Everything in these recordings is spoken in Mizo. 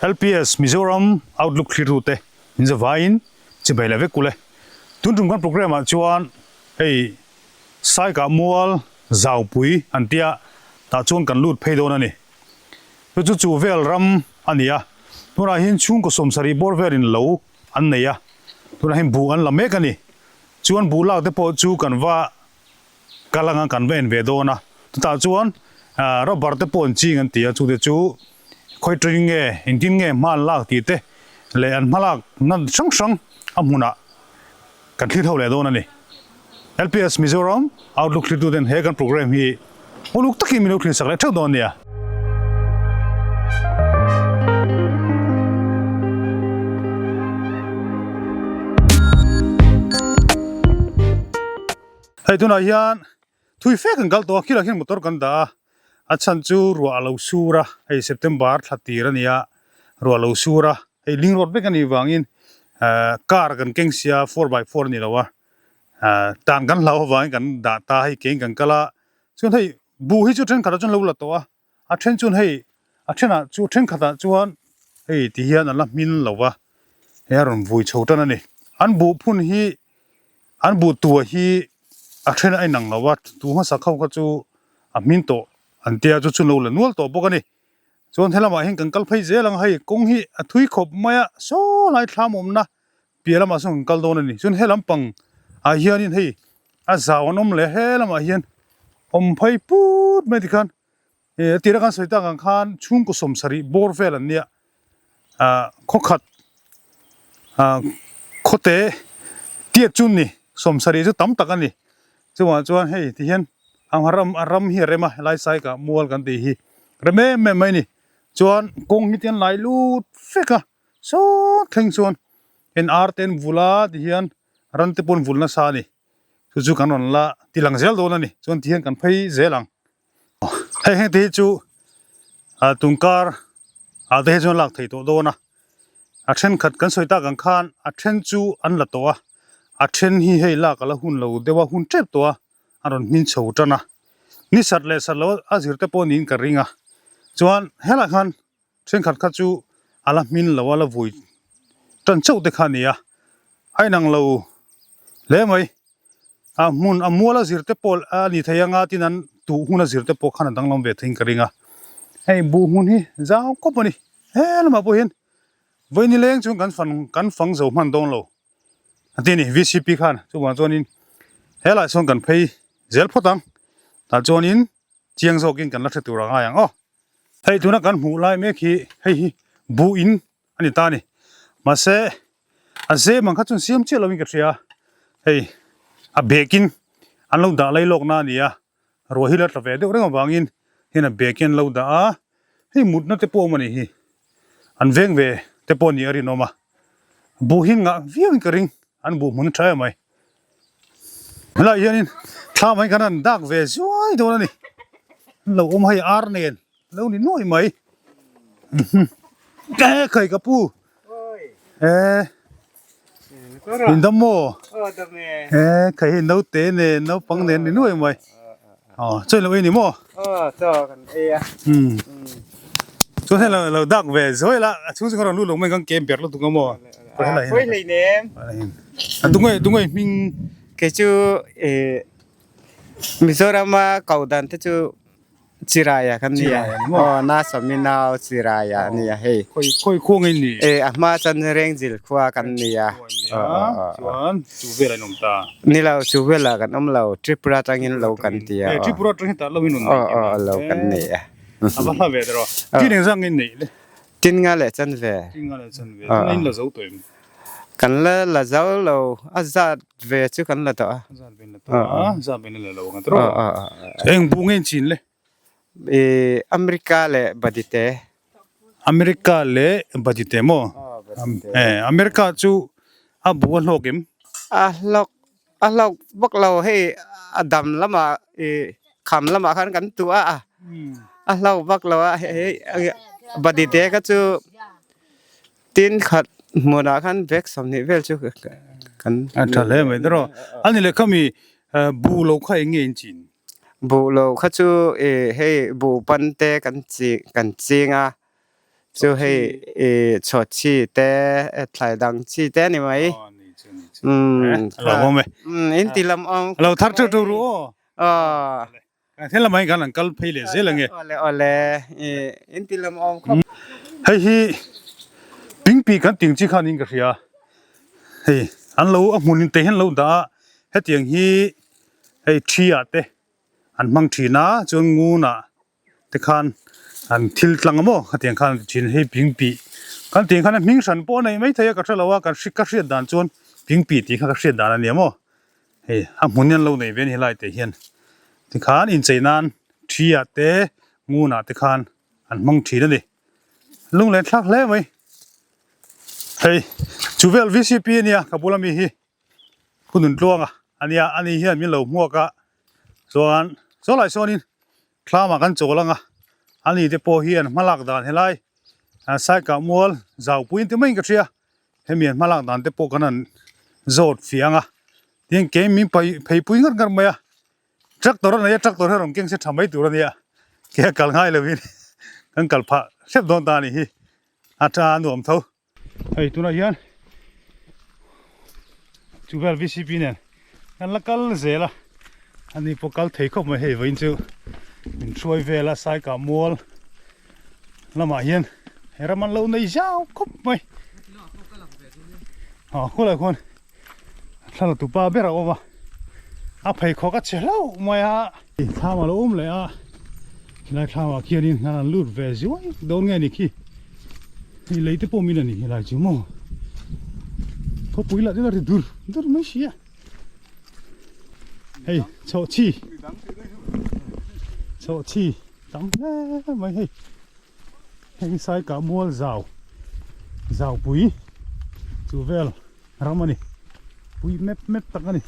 LPS Mizoram Outlook thlirtute min zavaiin chibai leh vek ule. Tun tum kan programme ah chuan hei Saikah mual zaupui an tia tah chuan kan lut phei dawn a ni. Chu chu chu vel ram a ni a, tunah hian chhungkaw sawmsarih bawr velin lo an nei a, tunah hian buh an la mek a ni. Chuan buh lak te pawh chu kan va kal anga kan va en ve dawn a, chutah chuan rubber te pawh an ching an ti a, chute chu khawi tawng nge engtin nge hma an lak tih te leh an hmalak na hrang hrang a hmunah kan thlir ho leh dawn a ni. LPS Mizoram Outlook thlirtu ten he kan program hi uluk takin min lo thlir sak leh theuh dawn a nia. Hei tunah hian thui fe kan kal tawh a, khilah khian motor kan dah a, a chhan chu ruah a lo sur a, hei September thla tir a nia, ruah a lo sur a, hei ling rawt vek a nih vangin ehh car kan keng sia 4x4 a ni lo a, ehh tan kan hlau avangin kan dah ta a, hei kein kan kal a, chuan hei buh hi chu thenkhatah chuan lo la tawh a, a then chuan hei a thenah chu thenkhatah chuan hei ti hian an la hmin lo va hei a rawn vui chho tan a ni an buh phun hi an buh tua hi a then a inang lo va tu hmasa kho kha chu a hmin tawh an tia chu chu lo la nual tawh bawk a ni chuan helamah hian kan kal phei zel ang hei kawng hi a thui khawp mai a saw lai thlam awmna piah lamah sawn kan kal dawn a ni chuan he lampang ah hianin hei a zau an awm leh he lamah hian awm phei put mai tikhan ih a tira kan sawi tak ang khan chhungkaw sawmsarih bawr vel an nia ah khawkhat ah khawte tiat chu ni sawmsarih chu tam tak a ni chuvang chuan hei tihian a ram a ram hi a rem a helai saikah mual kan tih hi rem em em mai a ni chuan kawng hi te an lai lut vek a. Saw thleng chuan en ar te an vul a ti hian ran te pawh an vul nasa a ni chu chu kan rawn la ti lang zel dawn a ni chuan ti hian kan phei zel ang hei heng te hi chu ah tungkar ah te hi chuan lak theih tawh dawn a a thenkhat kan sawi tak ang khan a then chu an la tawh a a then hi hei lak a la hun lo deuh a hun tep tawh a a rawn hmin chho tan a ni sat leh sat lo a zir te pawh niin ka ring a chuan helaiah khan Thenkhat kha chu a la hmin lo a, la vui tan chauh te kha a ni a, a inang lo hle mai. A hmun a mual a zir te pawh a ni thei anga tin an tuh hun a zir te pawh khan a danglam ve theiin ka ring a. Hei buh hmun hi zau khawp a ni, he lamah pawh hian vawi nileng chuan kan fan kan fang zo hman dawn lo a ti a ni VCP khan chuvang chuanin helaiah sawn kan phei zel phawt ang tah chuanin chiang zawkin kan la hre tur a ngai ang aw. Hei tuna kan hmuh lai mek hi hei hi buh in a ni ta a ni mahse a zem ang kha chuan siam chiah lovin ka hria hei a bag in an lo dah lai lawk na a ni a ruah hi la tla ve deuh reng avangin hian a bag hi an lo dah a hei mutna te pawh a awm a nih hi an veng ve te pawh a nih a rinawm a buh hi ngah viau in ka ring an buh hmun a tha em mai. Helaiah hianin thlam ah hian kan han dak ve zuai dawn a ni an lo awm hei ar nen lo ni nuai mai e khai ka pu e in dam maw e khai hei naute nen naupang nen ni nuai mai aw chaw in lo ei ni maw chaw kan ei a chuan hei lo dak ve zuai la a chhung chu kan rawn lut lo mai kan kem ber lutuk a maw pawi hlei nem a dungei dungei hming kei chu eh Mizoram a ko dan te chu Chiraya kan nia aw na sawmi nau Chiraya a nia hei khawi khawi khua ngei ni eh a hma chuan Rengzil khua kan nia chuan chu velah in awm ta ni lo chu velah kan awm lo Tripura atangin lo kan ti a eh Tripura atang hetah lo in awm aw aw lo kan ni a a va hla ve tawh tin engzah nge neih le tin nga leh chan ve tin nga leh chan ve tuna in la zo tawh em kan la la zo lo a zat ve chu kan la tawh a zat ve in la tawh a zat ve in la lo ang tawh eng bu nge in chin le eh America leh Badite America leh Badite maw eh America chu a bu a hlawk em a hlawk a hlawk vak lo hei a dam lamah ih kham lamah khan kan tuah a a hlawk vak lo a hei Badite kha chu Tin khat hmunah khan bag 20 vel chu kan A tha hle mai tawh. A ni leh khami buh lo kha eng nge in chin? Buh lo kha chu ih hei buh pan te kan chi kan ching a. Chu hei i chhawt chi te thlai dang chi te a ni mai. Umm in ti lam awm. Lo thar teuh teuh ru aw. Aw. Kan thil lamah hian kan han kal phei leh zel ange. Awle awle in ti lam awm khawp. Hei hi pingpi kan ting chi khan in ka hria. Hei an lo a hmun in te hian lo dah a hetiang hi hei thi ah te an hmang thin a chuan ngun ah te khan an thil tlang a maw khatiang khan an ti thin hei pingpi kan tih khan a hming hran pawh a neih maithei a ka hre lo a kan ka hriat dan chuan pingpi tih kha ka hriat dan a nia maw hei a hmun hi an lo nei ve a ni helai te hian tikhan inchei nan thi ah te ngun ah te khan an hmang thin a ni lunglen thlak hle mai hei chu vel V C P a nia ka bula mi hi. Khunun tluanga a nia ani hian min lo hmuak a chuan saw lai sawnin thlamah kan chawl ang a ani te pawh hian hmalak dan helai saikah mual zau puiin te maiin ka hria hemi an hmalak dan te pawh kan han zawt fiah ang a tin kei min phei pui ngar ngar mai a tractor a nei a tractor hi a rawn keng se tha mai tur a nia ke a kal ngai lovin kan kal phah hrep dawn ta a nih hi a tha a nuam tho. Hei tunah hian chu vel V C P nen kan la kal zel a ani pawh kal thei khawp mai hei vawiin chu min hruai vel a saikah mual lamah hian he ram an lo nei zau khawp mai ah khulai khuan thla la tupa ber a awm a a pheikhawk a che hlauh mai a thlam a lo awm leh a helai thlamah khianin an han lut ve zuai dawn nge ni khi hei lei te pawh min a ni helai chu maw khawpui lah chu a ri dur dur mai si a hei chhawhchhi chhawhchhi tam hle mai hei. Heng saikah mual zau zau pui chu vel ram a ni pui mep mep tak a ni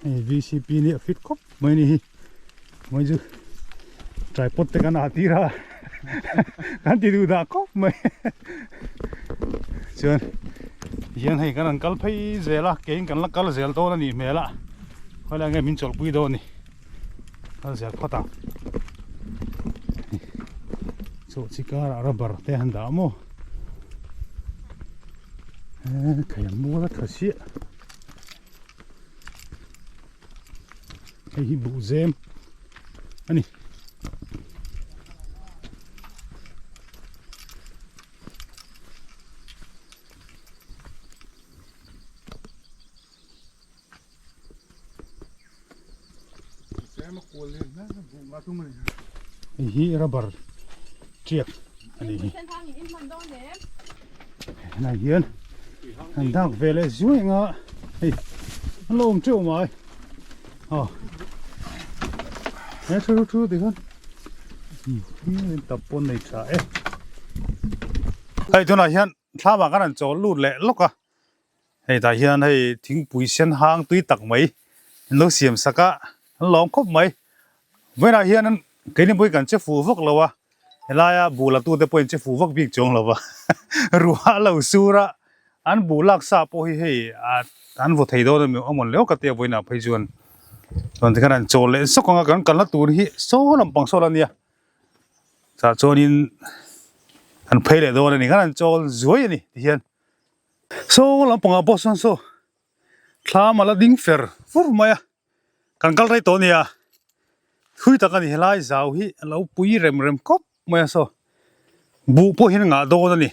hei V C P nih a fit khawp mai a ni hi mai chu tripod te kan ah tir a kan ti duh dah khawp mai chuan hian hei kan han kal phei zel a keiin kan la kal zel dawn a nih hmel a khawiah nge min chawlhpui dawn a ni. Kal zel phawt ang chaw chi karah rubber te han dah maw he thei an mual a tha chiah hei hi buh zem a ni. Hei hi rubber tiak a ni hi helai hian an dak ve leh zuai ang a hei an lo awm teuh mai aw he thu thu ti khan tap pawn nei tha e hei tunah hian thlamah kan han chawl lut leh lawk a. Hei tah hian hei thingpui sen hang tui tak mai an lo siam sak a, an lawm khawp mai. Vawiinah hian keini pawhin kan che fuh vak lo a, helaia buh la tute pawhin che fuh vak bik chuang lo va, ruah a lo sur a, an buh lak sa pawh hi hei an vaw thei dawn a mawn leuh ka tia vawiinah phei chuan. Chuan tikhan an chawl leh sawk ang a, kan kalna tur hi saw lampang saw la nia. Tah chuanin an phei leh dawn a ni, khan an chawl zuai a ni tihian. Saw lampangah pawh sawn saw thlam a la ding fer fur mai a, kan kal rei tawh a nia, thui tak a ni helai zau hi a lo pui rem rem khawp mai a saw, buh pawh hian a ngah dawn a ni,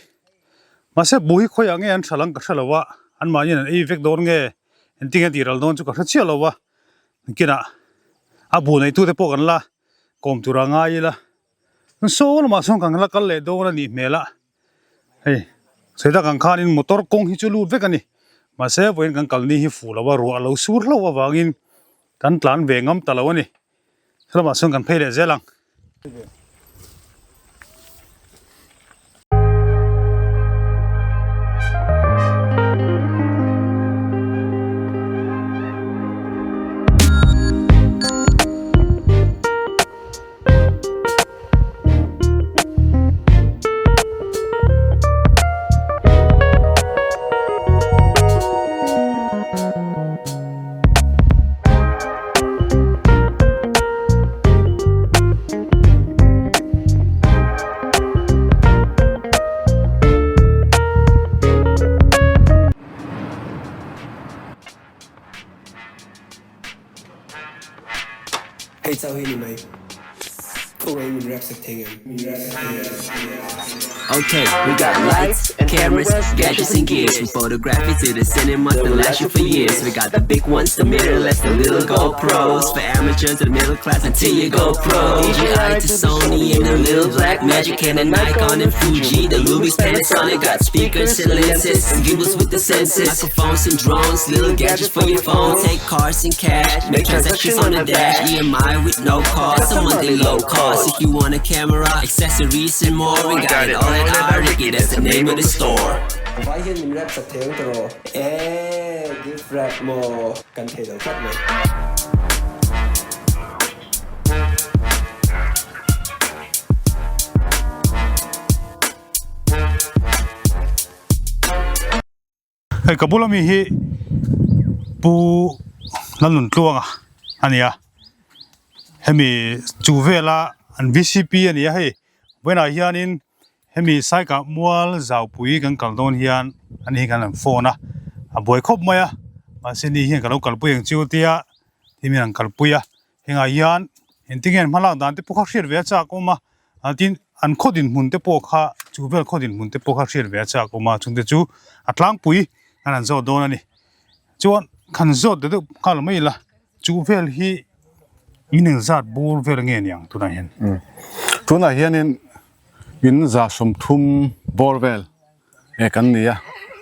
mahse buh hi khawiah nge an hral ang ka hre lo a, anmahniin an ei vek dawn nge engtin nge tih ral dawn chu ka hre chiah lo a, nakinah a buh neitute pawh kan la kawm tur a ngai ila, saw lamah sawn kan la kal leh dawn a nih hmel a. Hei sawi tak ang khanin motor kawng hi chu lut vek a ni mahse vawiin kan kalni hi fuh lo a ruah a lo sur hlauh avangin kan tlan ve ngam ta lo a ni helamah chuan kan phei leh zel ang. Khawngaih min rap sak thei ngem? Ok, we got lights, cameras, gadgets and gears From photography to the cinemas that last you for years We got the big ones, the mirrorless, the little GoPros For amateurs to the middle class until you go pro DJI to Sony and the little black magic Canon, Nikon and Fuji The Lumix, Panasonic, got speakers and lenses And gimbals with the sensors Microphones and drones, little gadgets for your phone Take cards and cash, make transactions on the dash EMI with no cost, a monthly low cost If you want a camera, accessories and more We got it all at Ariki, that's the name of the store Vai hian min rap sak thei ang tawh e gift wrap maw kan thei lo tlat mai. Hei ka bula mi hi Pu Lalnuntluanga a ni a, hemi chu vela an VCP a ni a hei vawiinah hianin hemi Saikah mual zaupui kan kal dawn hian ani hi kan han phone a, a buai khawp mai a mahse ni hian ka lo kalpui ang chu tia thil min han kalpui a. Hengah hian engtin nge an hmalak dan te pawh kha hriat ve a chak awm a, ah tin an khaw dinhmun te pawh kha chu vel khaw dinhmun te pawh kha hriat ve a chak awm a chungte chu a tlangpui an han zawt dawn a ni. Chuan khan zawt deuh deuh nghal mai ila chu vel hi in engzat bur vel nge niang tunah hian? Tunah hianin in za 30 bawr vel E kan nei a,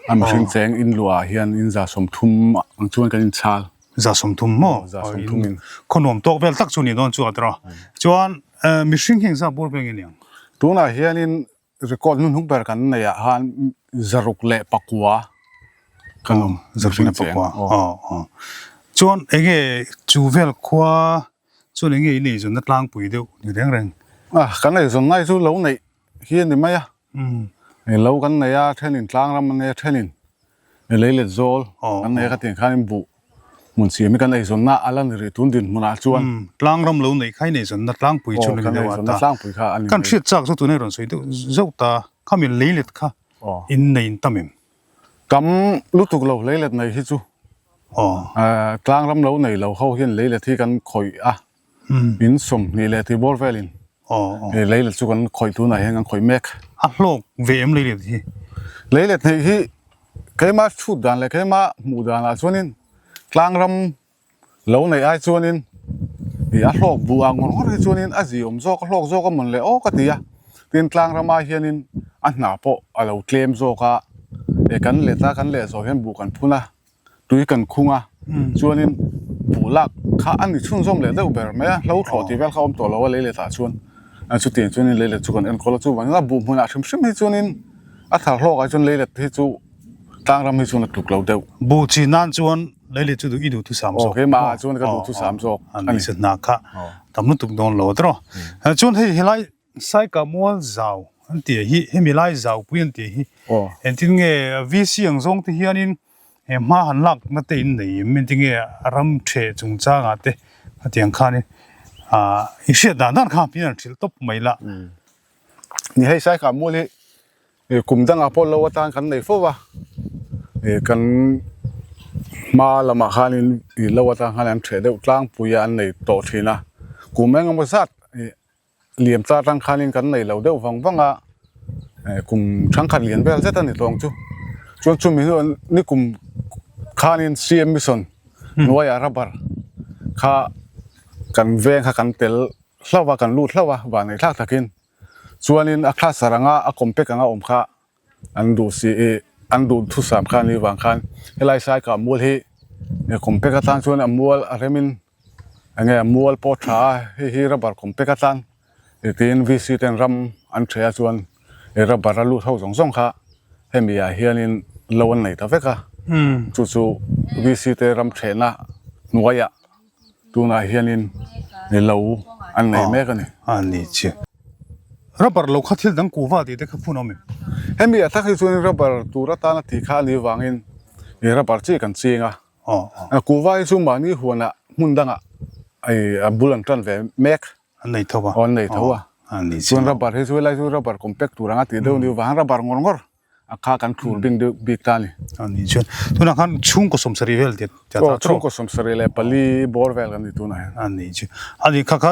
a mihring cheng in luah ah hian in 30 ang chuan kan inchhal. 30 maw? Aw, 30 in. Khaw nuam tawk vel tak chu ni dawn chu a tawh. Chuan mihring hi engzat bur vel nge niang? Tunah hianin record hnuhnung ber kan neih ah khan 609 kan awm. 609. Aw, aw. Chuan enge chu vel khua chuan enge in eizawnna tlangpui deuh ni reng reng? Ah, kan eizawn ngai chu lo neih hi a ni mai a. Lo kan nei a, thenin tlang ram an nei a, thenin lei let zawl kan nei a, khatiang khanin buh hmun siam hi kan eizawnna a la ni rih tun dinhmunah chuan. Tlang ram lo neih kha in eizawnna tlangpui chu a ni deuh a ta. Kan hriat chak chu tunah i rawn sawi deuh zauh ta, khami lei let kha in nei in tam em? Tam lutuk lo lei let nei hi chu tlang ram lo nei lo ho hian lei let hi kan khawih a. In 20 leh tih bawr velin leilet chu kan khawih tunah hian kan khawih mek. A hlawk ve em leilet hi? Leilet hneih hi keimah chhut dan leh keimah hmuh danah chuanin tlangram lo neih ai chuanin ih a hlawk buh ang ngawr ngawr hi chuanin a ziawm zawk a hlawk zawk a mawn le aw ka ti a. Tin tlangram ai hianin a hna pawh a lo tlem zawk a, kan let a kan leh zawh hian buh kan phun a. tui kan khung a chuanin buh lak kha a ni chhunzawm leh deuh ber mai a hlo thlawh tih vel kha a awm tawh lo a lei let ah chuan chutiang chuanin lei let chu kan enkawl a chuvangin a buh hmunah hrim hrim hi chuanin a thar hlawk ah chuan lei let hi chu tlang ram hi chuan a tluk lo deuh. Buh chi nan chuan lei let chu duh i duhthusam zawk. Aw keimah ah chuan ka duhthusam zawk a ni. Hna kha tam lutuk dawn lo a tawh. Chuan hei helai Saika mual zau an tih hi hemi lai zau pui an tih hi engtin nge VC ang zawng te hianin he hma han lak na te in nei em engtin nge a ram theh chungchang ah te hetiang khanin ah i hriat dan dan kha hmin an hrilh tawp mai la. Ni hei Saika mual hi kum dangah pawh lo atan kan nei fo va, kan hma lamah khanin lo atan khan an theh deuh tlangpui a an nei tawh thin a, kum engemaw zat Liam ta atang khanin kan nei lo deuh vang vang a, kum thangkhat lian vel zet a ni tawng chu. Chuan chumi hnuah nikum khanin CM Mission hnuaiah rubber kha kan veng kha kan tel hlauh a, kan lut hlauh a vanneih thlak takin. Chuanin a cluster anga a compact anga awm kha an duh si i an duh thusam kha a nih vang khan helai saikah mual hi compact atan chuan a mual a remin Enge a mual pawh tha a, hei hi rubber compact atan tiin VC ten ram an ṭheh a chuan he rubber a lut ho zawng zawng kha hemi ah hianin lo an nei ta vek a, chu chu VC te ram ṭhehna hnuaiah tunah hianin lo an nei mek a ni. A ni chiah. Rubber lo kha thil dang kuhva tih te kha phun awm em? Hemi ah tak hi chuan rubber tur atana tih kha a nih vangin rubber chi kan ching a, Kuhva hi chu mahni huanah hmun dangah a bul an tan ve mek. An nei tho a. Aw an nei tho a. Chuan rubber hi chu helai chu rubber compact tur anga tih deuh a ni vang rubber ngawr ngawr. a kha kan thlur bing deuh bik ta a ni. A ni chuan tunah khan chhungkaw sawmsarih vel te tia ta tawh. Chhungkaw sawmsarih leh pali bawr vel kan ni tunah hian. A ni chu a ni kha kha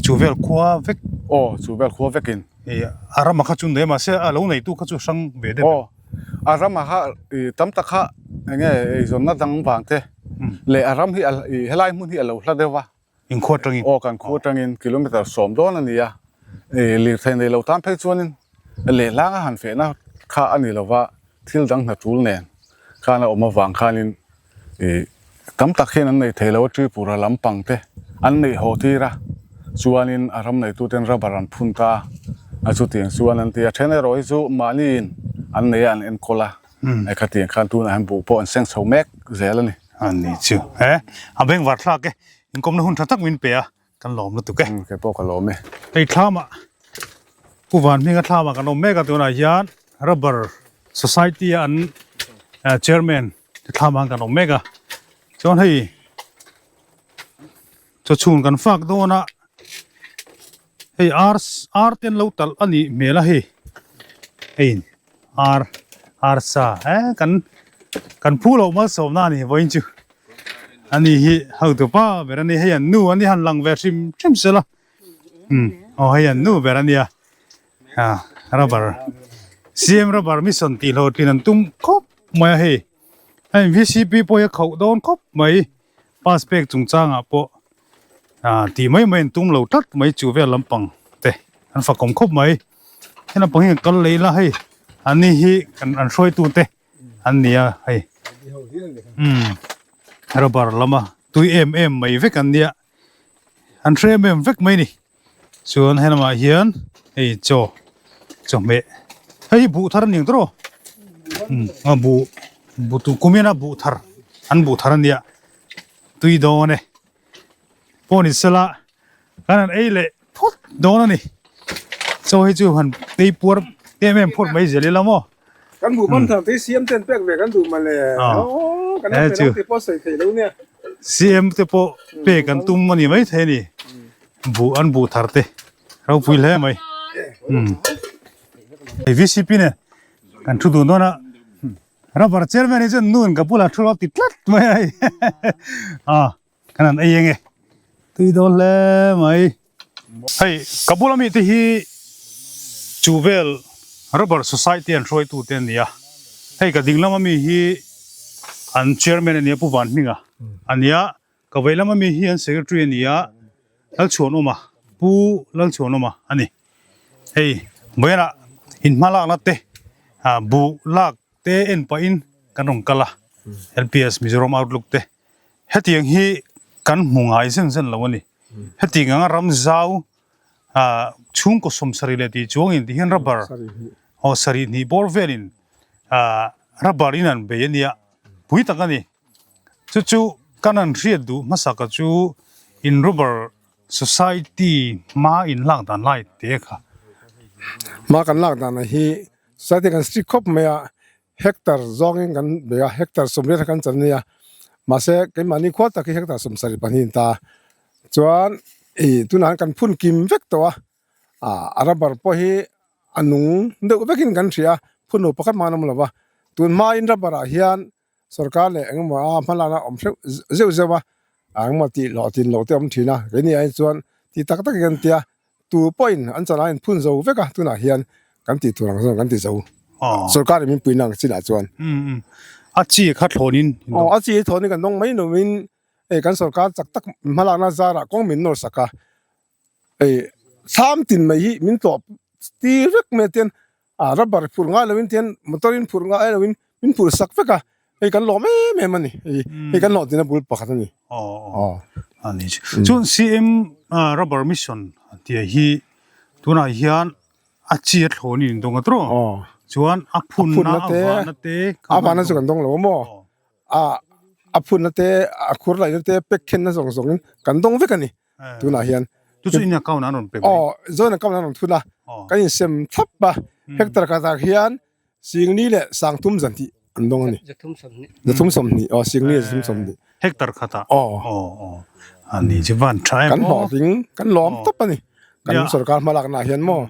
chu vel khua vek. Aw chu vel khua vekin. A ramah kha chu nei mahse a lo neitu kha chu hrang ve deuh. Aw a ramah kha tam tak kha eng nge eizawnna dang vang te leh a ram hi helai hmun hi a lo hla deuh a. Inkhua atangin. Aw kan khua atangin kilometer sawm dawn a ni a, lirthei nei lo tan phei chuanin lehlang a han fehna kha a ni lova thil dang hna tul nen khan a awm avang khanin tam tak hian an nei thei lo a, Tripura lampang te an neih haw tir a, chuanin a ram neituten rubber an phun ta a, chutiang chuan an ti a, then erawh hi chu mahniin an nei a an enkawl a. Hei khatiang khan tunah hian buh pawh an seng chho mek zel a ni. A ni chu he a bengvar thlak e, inkawmna hun tha tak min pe a, kan lawm lutuk e. Kei pawh ka lawm e. Hei thlamah Pu Van Hminga thlamah kan awm mek a tunah hian Rubber Society a an chairman te thlamah kan awm mek a, chuan hei chawchhun kan fak dawn a, Hei ar ar te an lo talh a nih hmel a hei hei ar ar sa he kan kan phu loh malsawmna a ni vawiin chu a ni hi hotu pa ber a ni hei an nu a ni han lang ve hrim hrim sela umm aw hei an nu ber a nia ah rubber cm rubber mission tih hlawhtlin an tum khawp mai a hei hei vcp pawh hi a khauh dawn khawp mai pass pek chungchangah pawh. Ah tih mai mai an tum lo tlat mai chu vel lampang te an fakawm khawp mai he lampang hi kan kal leh ila hei an ni hi kan an hruaitu te an ni a hei umm rubber lama tui em em mai vek an nia an hre em em vek mai ni chuan he lamah hian hei chaw chawhmeh hei hi buh thar a ni ang tawh umm a buh buh tu kum hian a buh thar an buh thar a nia. Tui dawn e. Pawh ni sela kan han ei leh phawt dawn a ni. Chaw hi chu han ei puar em em phawt mai zel ila maw. Kan hmuh ban thar te CM ten pek ve kan duh mawle. Aww kan la pe lo tih pawh sawi theih lo nia. CM te pawh pek an tum a ni mai thei a ni. Buh an buh thar te ropui hle mai. VCP nen kan thu dun dawn a. Rubber chairman hi chuan nun ka bulah thu lo ti tlat mai a hei a kan han ei enge tui dawn hle mai hei ka bula mite hi chu vel rubber society an hruaitu te an ni a hei ka ding lama mi hi an chairman a nia Pu Vanhminga a nia ka vei lama mi hi an secretary a ni a Lalchhuanawma Pu Lalchhuanawma a ni. Hei vawiinah in hma lakna te ah buh lak te en pahin kan rawn kal a LPS Mizoram Outlook te hetiang hi kan hmu ngai zen zen lo a ni. Hetiang anga ram zau ah chhungkaw sawmsarih leh tih chuangin ti hian rubber aw sarih hnih bawr velin ah rubber in an bei a nia pui tak a ni. Chu chu kan han hriat duh hmasaka chu in rubber Society hma in lak dan lai te kha. Hma kan lak dan ah hi society kan strict khawp mai a, hectare zawngin kan bei a, hectare sawmriat kha kan chan a nia, mahse keimahni khual tak hi hectare 72 a ni ta. Chuan ih tunah hian kan phun kim vek tawh a, ah a rubber pawh hi a nung deuh vekin kan hria a, phun lo pakhat mah an awm lo va, tun hmain rubber ah hian Sorkar leh engemaw a hmalakna awm hreuh zeuh zeuh a, engemaw tih hlawh tin loh te awm thin a, keini ah hi chuan ti tak tak in kan tia, tu pawhin an chalah in phun zo vek a tunah hian kan tih tur ang zawng kan ti zo sorkar in min puihna ang chinah chuan. A chi kha thlawnin. Aw a chi hi thlawnin kan dawng mai lovin hei kan sorkar chak tak hmalakna zarah kawng min nawr sak a, hei thlam tin mai hi min tlawh tir vek mai a tian Ah rubber phurh ngai loin tian motor in phurh ngai loin min phurh sak vek a hei kan lawm em em a ni hei hei kan hlawh tina bul pakhat a ni. Aw a ni chu chuan CM rubber mission tih hi tunah hian a chi a thlawn in dawng a tawh chuan a phunna a vahna te a vahna chu kan dawng lo a maw a a phunna te a khur laihna te pack khenna zawng zawng in kan dawng vek a ni tunah hian chu chu in account an rawn pe mai aw zawn account an rawn thun a kan insem thlap a hectare khatah khian singli leh sangthum zan tih an dawng a ni zathum sawmhnih aw singli leh zathum sawmhnih hectare khatah aw aw a ni chu van tha em kan hlawhtling kan lawm tawp a ni kan sorkar hmalaknaah hian maw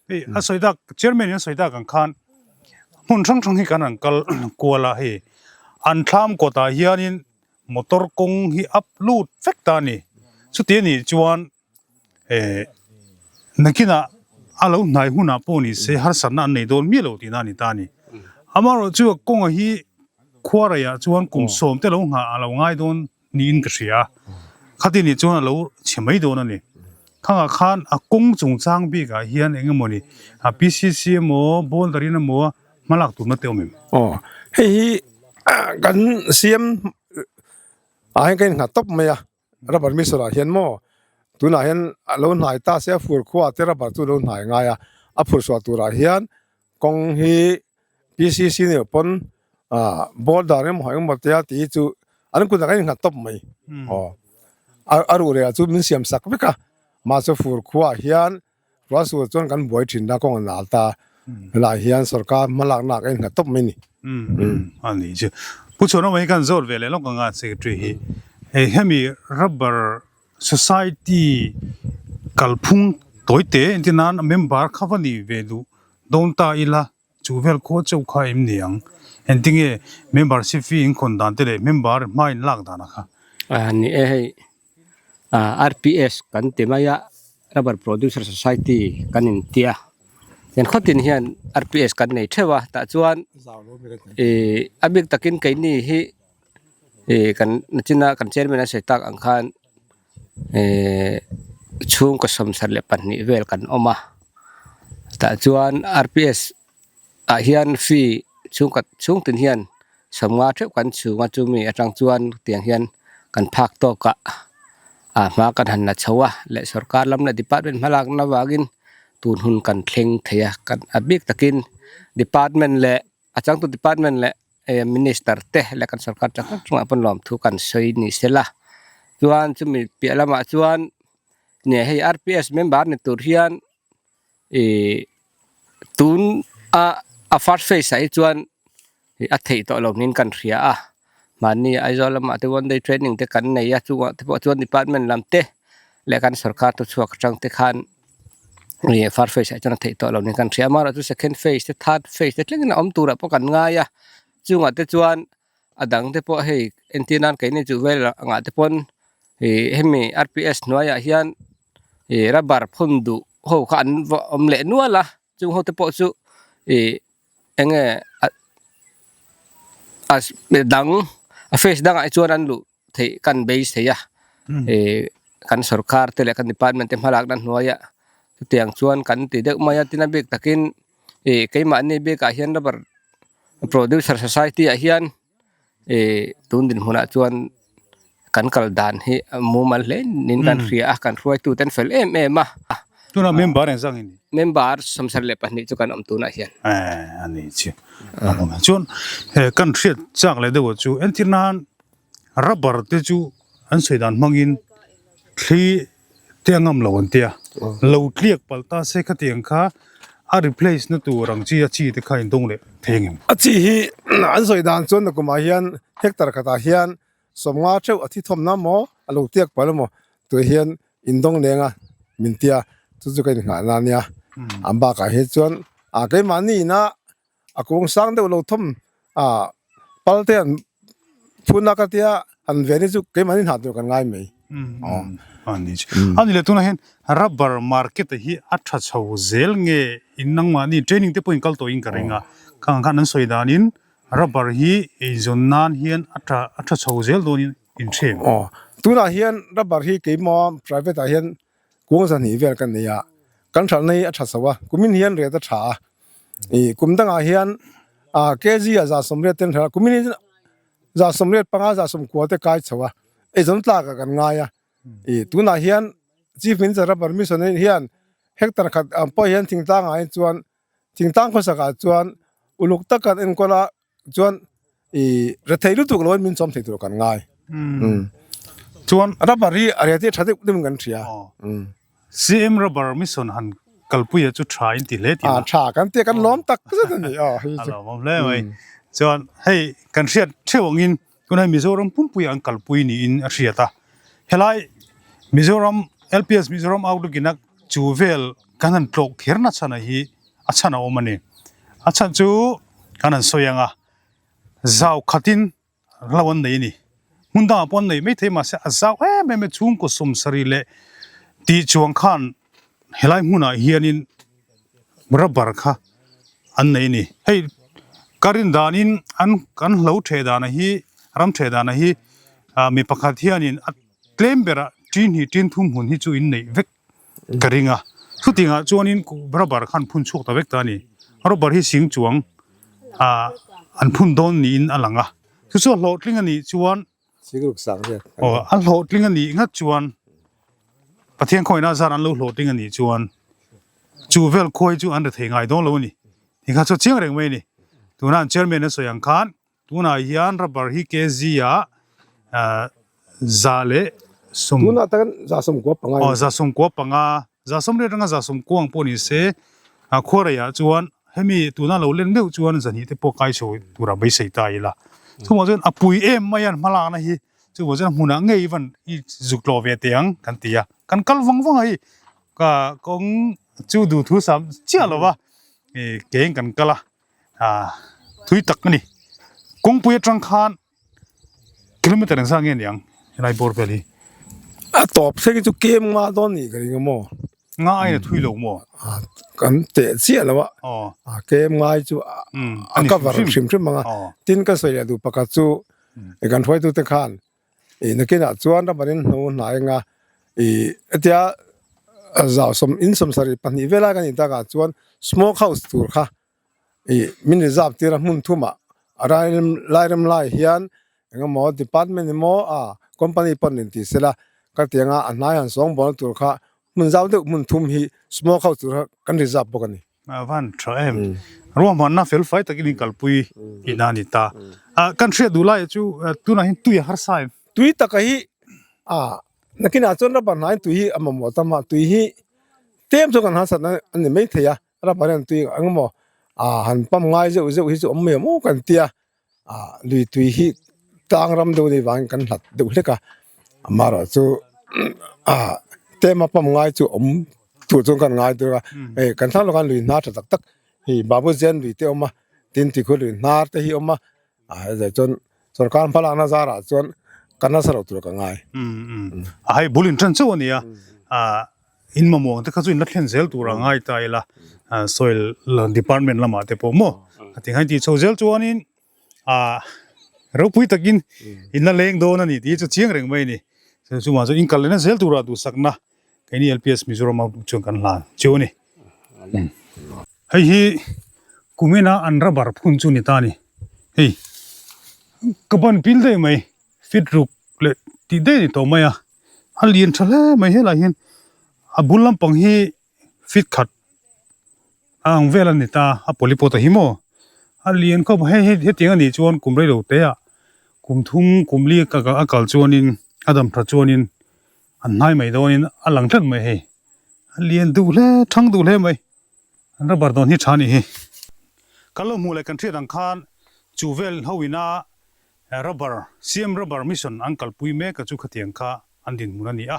Hei a sawi tak chairman in a sawi tak ang khan. Hmun hrang hrang hi kan han kal kual a hei an thlam kawtah hianin motor kawng hi up lut vek ta a ni. Chuti a nih chuan eh nakinah a lo hnai hunah pawh ni se harsatna an nei dawn miah lo tihna a ni ta a ni. Amaherawhchu a kawnga hi khuaraiah chuan kum sawm te lo nghah a lo ngai dawn niin ka hria a, khati nih chuan a lo chhe mai dawn a ni. Khangah khan a kawng chungchang bikah hian eng emaw ni a PCC emaw boulder in emaw hmalak turna te awm em? Aw, hei hi kan siam ah hian ka innghat tawp mai a, rubber mixer ah hian maw tunah hian a lo hnai ta se a fur khua te rubber chu a lo hnai ngai a, a phur chhuah turah hian kawng hi PCC nih pawn ah border emaw engemaw tia tih hi chu an kut ah kan innghat tawp mai aw a ruh leh ah chu min siam sak vek a mahse fur khuaah hian ruahsur chuan kan buai thin a kawng a nal ta helaiah hian sorkar hmalakna ah kan innghat tawp mai a ni. A ni chu Pu Chhuanawma hi kan zawt ve leh lawk ang a secretary hi hei hemi rubber society kalphung tawi te entir nan member kha va nih ve duh dawn ta ila Chu vel khaw chauh kha em ni ang? Engtinge membership fee in khawn dan te leh member hma in lak dan a kha? A ni e hei, RPS kan ti mai a, Rubber Producer Society kan in tia. Tian khawtin hian RPS kan nei theuh a, tah chuan ih a bik takin keini hi ih kan nachina kan chairman a sawi tak ang khan Ehh chhungkaw 72 vel kan awm a tah chuan R P S ah hian fee chhungkaw chhung tin hian 50 theuh kan chhung a chumi atang chuan tiang hian kan phak tawk ah ah hma kan han la chho a leh sorkar lam leh department hmalakna avangin tun hun kan thleng thei a kan a bik takin department leh a changtu department leh eh minister te leh kan sorkar tak tak chungah pawn lawmthu kan sawi ni sela chuan chumi piah lamah chuan nge hei R P S member ni tur hian ih tun a a first phase ah hi chuan ih a theih tawh lo niin kan hria a mahni Aizawl lamah te one day training te kan nei a chungah te pawh chuan department lam te leh kan sorkar te chhuak atang te khan. Ih first phase ah chuan a theih tawh lo niin kan hria amaherawh chu second phase te third phase te thlengin a awm turah pawh kan ngai a chungah te chuan a dang te pawh hei entir nan keini chu vel angah te pawn ih hemi R P S hnuaiah hian ih rubber phun duh ho kha an va awm leh nual a chung ho te pawh chu ih eng nge a dang a phase dangah hi chuan an luh. theih kan beisei a ih kan sorkar te leh kan department te hmalakna hnuaiah chutiang chuan kan ti deuh mai a tin a bik takin ih keimahni bikah hian rubber producer society ah hian ih tun dinhmunah chuan kan kal dan hi a mumal hle niin kan hria a kan hruaitu te an fel em em a. Tunah member engzang in? Member 72 chu kan awm tunah hian. Eh a ni chi. Chuan kan hriat chak leh deuh chu entir nan Rubber te chu an sawi dan hmangin thli te a ngam lo an tia, lo tliak palh ta se khatiang kha a replace na tur ang chi a chi te kha in dawng leh thei ang em? A chi hi an sawi dan chuan nakumah hian hectare khatah hian 50 theuh a thi thawmna maw a lo tliak palh emaw tui hian in dawng leng a min tia chu chu ka inngahna a nia. An bakah hi chuan a keimahni ina A kung sang deuh lo thawm a pal te an phun a ka tia an ven hi chu keimahni hna tur kan ngai mai. A ni chu. A ni leh tunah hian rubber market hi a tha chho zel nge in nangmahni training te pawh in kal tawh in ka ring a. Khang khan an sawi danin rubber hi eizawn nan hian a tha a tha chho zel dawnin in hre em? Aw tunah hian rubber hi keimah private ah hian Kung zahnih vel kan nei a, kan hralhna hi a tha chho a, kumin hian rate a tha a, ih kum dangah hian ah kg ah 180 ten hralh a, kumin hi 185 190 te kai chho a, eizawn tlak ah kan ngai a, ih tunah hian Chief Minister Rubber Mission hian hectare khat ang pawh hian thingtlang ah hi chuan thingtlang khawsak ah chuan uluk tak kan enkawl a chuan i rethei lutuk lo in min chawm thei tur kan ngai chuan rubber hi a reh te tha deuh deuh in kan hria CM rubber mission han kalpuia chu tha in ti hle tih a tha kan tia kan lawm tak zet a ni aw hei chu a lawmawm hle mai chuan hei kan hriat theuh angin tunah Mizoram pumpuia an kalpui niin a hriat a helai Mizoram LPS Mizoram outlook in a chu vel kan han tlawh kher na chhan a hi a chhan a awm a ni a chhan chu. Kan han sawi ang a, zau khatin hlo an nei a ni. Hmun dangah pawh an nei maithei mahse a zau em em a chhungkaw sawmsarih leh tih chuang khan helai hmunah hianin rubber kha an nei a ni. Hei ka rin danin an kan hlo theh dana hi ram theh dana hi ah mi pakhat hianin a tlem berah tin hnih tin thum hmun hi chu in neih vek ka ring a. Chutingah chuanin rubber khan phun chhuak ta vek ta a ni. Rubber hi sing chuang ah an phun dawn niin a lang a. Chu chu a hlawhtling a nih chuan aw a hlawhtling a nih ngat chuan Pathian khawina zar an lo hlawhtling a nih chuan chu vel khuai chu an ri thei ngai dawn lo a ni. Tikha chu a chiang reng mai a ni. Tuna an chairman a sawi ang khan Tunah hian rubber hi kg ah za leh sawm Tunah tak za sawmkua panga aw za sawmkua panga za sawmriat atanga za sawmkua ang pawh ni se a khuarei ah chuan hemi tuna lo len deuh chuan zahnih te pawh kai chho tura beisei ta ila chuvang chuan a pui em mai a hmalakna hi chuvang chuan a hmunah ngei van i zuk tlawh ve teh ang kan ti a kan kal vang vang a hei ka kawng chu duhthu sam chiah lo va ih keng kan kal a. Ah thui tak a ni kawngpui atang khan kilometer engzah nge niang helai bawr vel hi a tawp thleng hi chu kem nga dawn nih ka ring a maw nga aiin a thui lo maw ah kan teh chiah lo a ah kem ngai chu a cover hrim hrim ang a tin ka sawi leh duh pakhat chu kan hruaitute khan Ih nakinah chuan ramarin hnu hnai anga ih hetia zau sawm in sawmsarih pahnih velai kan nih takah chuan smoke house tur kha ih min reserve tir a hmun thumah a rairim lairem lai hian engemaw department emaw ah company pawn in ti sela ka ti anga a hnai han sawng bawlna tur kha hmun zau deuh hmun thum hi smoke house tur kha kan reserve bawk a ni. A van tha em. Ruahmanna fel fai takin in kalpui tihna a ni ta. Kan hriat duh lai chu tunah hian tui a harsa em? Tui taka hi a nakinah chuan rubber hnaiin tui hi a mamawh tam a, tui hi tlem chu kan harsatna a ni mai thei a, rubber hian tui eng emaw han pump ngai zeuh zeuh hi chu awm mai awm aw kan tia. ah lui tui hi tlang ram deuh anih vangin kan hlat deuh hlek a amaherawh chu ah tlema pump ngai chu awm tur chuan kan ngai tur a hei kan thlang lawk a lui hnar tha tak tak hei babu zen lui te a awm a tin tikhu lui hnar te hi a awm a ah hei chuan sorkar hmalakna zarah chuan kan nasa loh tur ka ngai. A hei bul in tan chauh a nia ah in mamawh ang te kha chu in la thlen zel tur a ngai ta ila soil department lamah te pawh maw a ti ngai tih chho zel chuanin ah ropui takin in la leng dawn a ni tih hi chu chiang reng mai a ni chuvang chuan in kal lehna zel tura duhsakna keini LPS Mizoram a chuan kan hlan chu a ni hei hi kumina an rubber phun chu ni ta a ni hei ka ban pil daih mai fit ruk leh tih daih a ni tawh mai a. A lian tha hle mai helai hian a bul lampang hi fit khat a ang vel a ni ta a polypot a hi maw a lian khawp a hei hei hetiang a nih chuan kum reilo te ah kum thum kum li a kal chuanin a dam tha chuanin an hnai mai dawnin a lang tlat mai hei a lian duh hle thang duh hle mai an rubber dawn hi tha a nih hi. Kan lo hmuh leh kan hriat ang khan chu vel ho ina Rubber, CM Rubber Mission an kalpui mek a chu khatiang kha an dinhmun a ni a.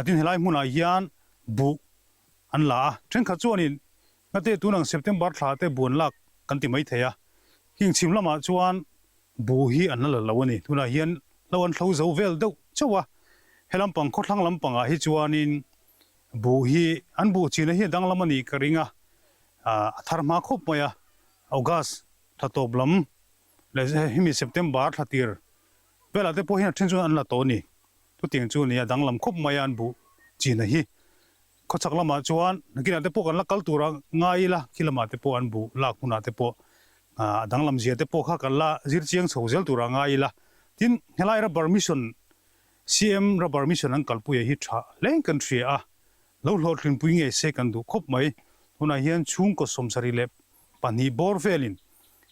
Tin helai hmunah hian buh an la a, thenkhat chuanin ngate tunang September thla te buan lak kan ti mai thei a. Heng chhim lamah chuan buh hi an la la lo a ni. Tunah hian hlo an thlo zo vel deuh chauh a. He lampang khawthlang lampangah hi chuanin buh hi an buh china hi a danglam a nih ka ring a, a thar hma khawp mai a. August thla tawp lam Leh hemi September thla tir velah te pawh hian a then chuan an la tawh a ni. Chutiang chu a ni a, danglam khawp mai a an buh china hi. Khawchhak lamah chuan nakinah te pawh kan la kal tur a ngai ila, khi lamah te pawh an buh lak hunah te pawh a danglam zia te pawh kha kan la zir chiang chho zel tur a ngai ila. Tin, helai Rubber Mission, CM Rubber Mission an kalpuia hi tha hleng kan hria a, Lo hlawhtlinpui ngei se kan duh khawp mai. Tunah hian chhungkaw 72 bawr velin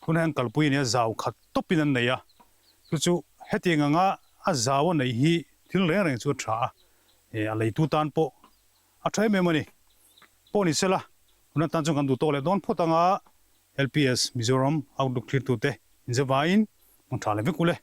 tunah hian kalpui a nia, zau khat tawpin an nei a. Chu chu hetiang anga a zau a neih hi thil reng reng chu a tha a, a leitu tan pawh a tha em em a ni. Pawh ni sela, tuna tan chuan kan duh tawk leh dawn phawt anga LPS Mizoram Outlook thlirtute inzavaiin hmang tha leh vek u le.